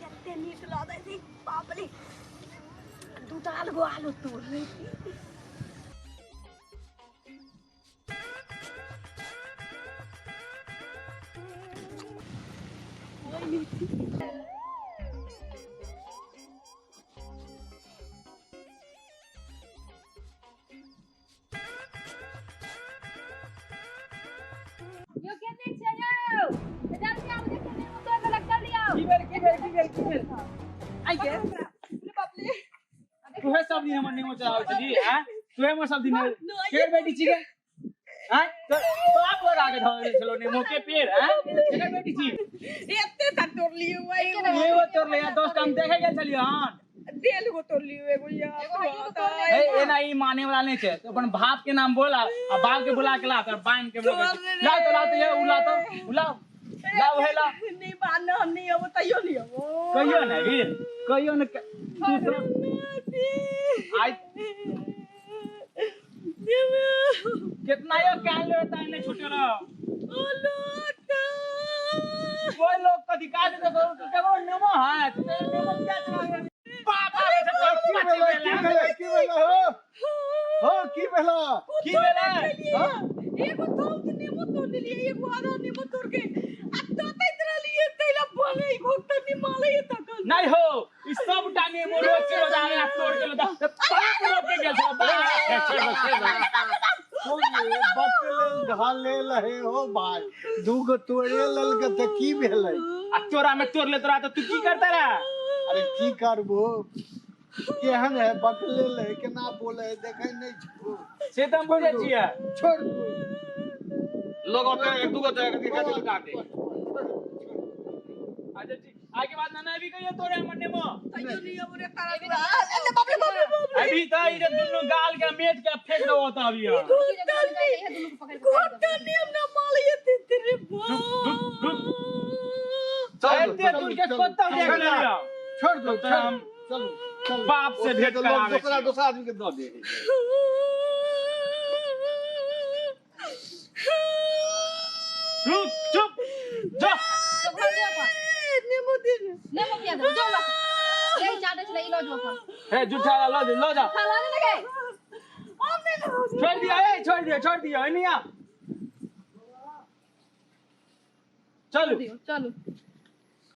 कते नीक लगै छै बाप रे दू दाल गो आलू तोड़ लै छी। यो केने छै यौ जल्दी आउ देखियौ नेबो तोड़ि देलक जल्दी आउ की भेल की भेल की भेल की भेल आई गे बाप रे तुहे सब दिन हमर नेमो चलाबै छी हैं तुहे हमर सब दिन केकर बेटी छी गे हैं तो बाप लगा के धर छलो नेमो के पेड़ हैं केकर बेटी छी एते ता तोड़ लियो एगो तोड़ ले 10 टा हम देखे गेल छलियै हन डेढ़ गो तोड़ लियो एगो यार एगो हइयो तो तोड़ ले। ए एना ई माने वाला नहीं छै तो अपन बाप के नाम बोल आ बाप के बुला के ला तर बांध के बोला ला तो ला तो ये उला तो उला ला वहे ला नहीं बांध हम नहीं अब तैयो नहीं अब कहियो ने वीर कहियो ने तू सब आई कितना यो कान ले ताई नहीं छूटे रहो कोई लोग कभी का दे तो केकरो नेमो है तो नेमो क्या चला बाप रे की भेलै की भेलै की भेलै हो हो की भेलै की भेलै हाँ? एगो थौक नेमो तोड़ लेलिए एगो आधा नेमो तोड़ के आ तोतैत रहलिए तैला बने घोक त निमाले तकन नहीं हो ई सब टा नेमो रोज के रोज आवे आ तोड़ के लोदा बाप रोप के गेल छौ बाप छोड़ दो, छोड़ दो। कोन बकलेल ढालेल है हो भाई दूगो तोड़े लेलकै तऽ की भेलै आ तोरा में तोड़ ले तोरा तो तू की करता रहा अरे की करबो केहन है बकलेल है केना बोले है देखै नहि छो से तऽ हम बुझै छियै छोड़ दो लोग ओते एक दूगो तो एक एक काटे अच्छा ठीक आगे बाद नाना अभी कहियो तोरे हमर नेमो तैयो नहीं अब रे तारा दुरा अरे बाप रे बाप रे बाप रे अभी तऽ ई जे दुनू गाल के मेट के फेंक देबो तऽ अभी हम। दुनू के पकड़ के काटि घोटा नियम ना माले ते रे रुक, रुक। चल एते दूर के कतौ देख लेलियो छोड़ दो तऽ छोड़ हम चलू चलू बाप से भेंट लोग कराबै दोसरा छी। दोसरा आदमी के दऽ दे रुक चुप जा दो। घर जो अपन नेमो दिन नेबो पिया दो जो लऽ के। यही चाटे छलै ई लऽ जो अपन हे झूठा ला लो लो जा खा लऽ ने गे छोड़ दिया ए छोड़ दिया छोड़ दिया एनी आ चलू दियौ चलू